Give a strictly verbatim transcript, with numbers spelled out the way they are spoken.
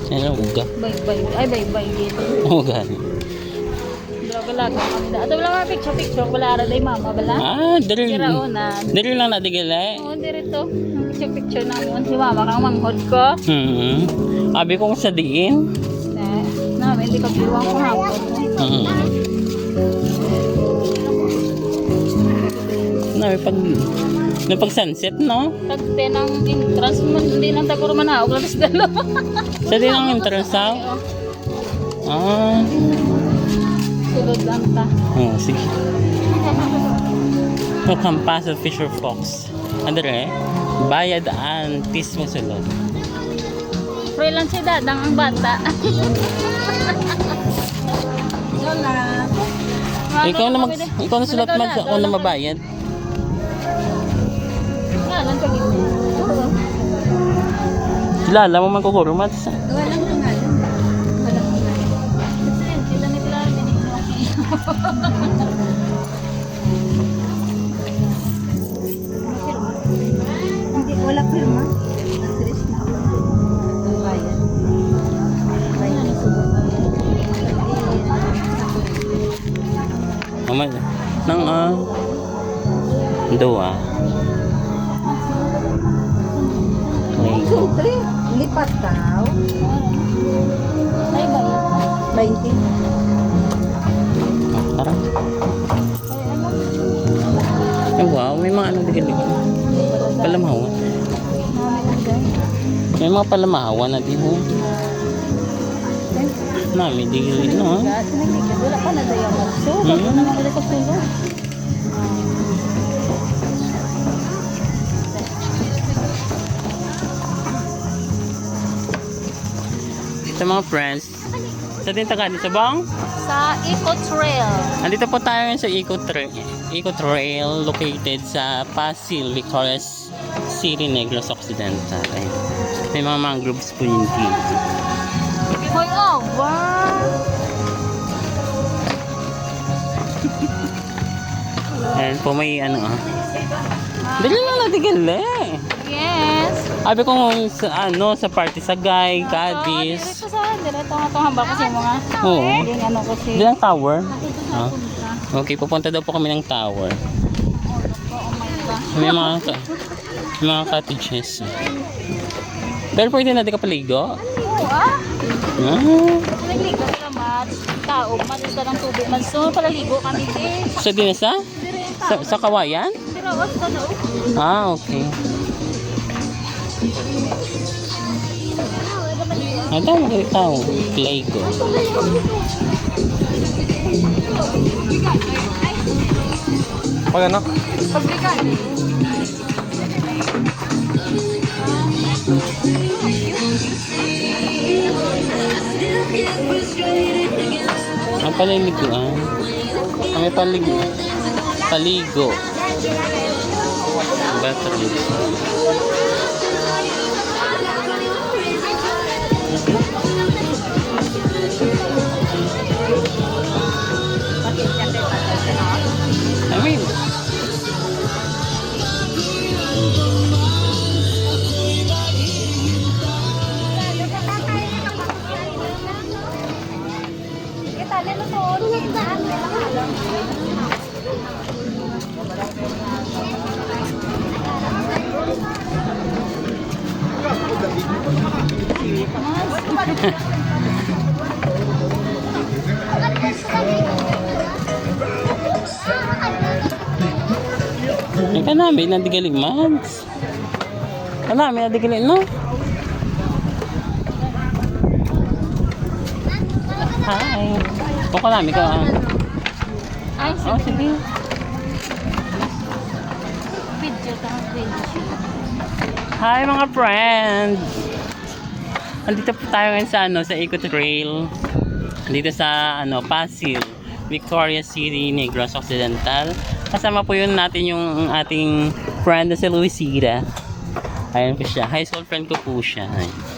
Ano, uga? Baybay. Ay, baybay. Uga. Galaw-galaw kami na. Ato lang mga picture-picture. Wala ara day mama, bala? Ah, diri. Kiraonan. Diri lang na, di gali. Oo, diri to. Ang picture-picture namon. Si mama kang manghod ko. Hmm. Abi ko sa diin. Na, na, hindi ka biwang ko hapon. Hmm. Na, may pag, may pag sunset, no? Tag ten ang entrance man, hindi lang taguro man ako, labis dalo. Sa din ang entrance, ha? Oo. Ah. Sulod lang ta. Oh, sige. Welcome pa sa Fisher Fox. Andre, bayad antes mo sulod. Free lang si Dadang ang bata. Lola. Ikaw na mag-, ikaw na sulat, Mads, ako na mabayad. Ngalan sa gitna. Kilala mo man ko, Guro Mads. Gawa lang ng ngalan. Gawa lang ng ngalan. Kasi yun, kita ni Clark, hindi ko Hindi, wala pirma. Nag-rest na ako. Ang bayad. Bayad na sugot. Mama, nang, ah, duwa. Ay. Siyempre, lipat daw. Ay, bayad. Twenty. Tara. Ay, wow, may mga ano dito. Palamahawan. May mga palamahawan na dito. Nami dito, no? Wala pa na dayo. So, hmm, wala na wala sa sulod. Sa mga friends, sa din taga, sa bang? Sa Eco Trail. Nandito po tayo ngayon sa Eco Trail. Eco Trail located sa Pasil, Victorias City, Negros Occidental. Ayun. May mga mangroves po yung dito. Hoy, oh, wow! Ayan po, may ano, ah. Dali lang natin gali. Yes. Abi ko kung sa, ano, sa party sa Guy, Cadiz. Dito sa, dito, ito nga, ito nga ba kasi mga, oo, yung ano ko si, dito ang tower. Nandito sa, ah, punta. Okay, pupunta daw po kami ng tower. Oh my God. May mga ka-, may mga cottages. Pero pwede na di ka paligo? Oo, ah. Ah. Nagligo sila, Mats. Tao, Mats, sa lang tubig, Mats. So, palaligo kami, eh. Sa dinasa? Sa, sa Kawayan? Pero, oh, sa loob. Ah, okay. Ang tawag ng tao, Lego. Pag ano? Ang paliliguan. Ang may paligo. Paligo. Battery. I mean, Ay, kanami, nandigaling man. Wala, may adigili, no? Hi. O, kalami ka, ah. Ay, oh, sige. Video ka, video. Hi, mga friends. Andito po tayo ngayon sa, ano, sa Eco Trail. Dito sa, ano, Pasil. Victorias City, Negros Occidental. Kasama po yun natin yung ating friend na si Luisira. Ayan po siya. High school friend ko po siya. Ayan.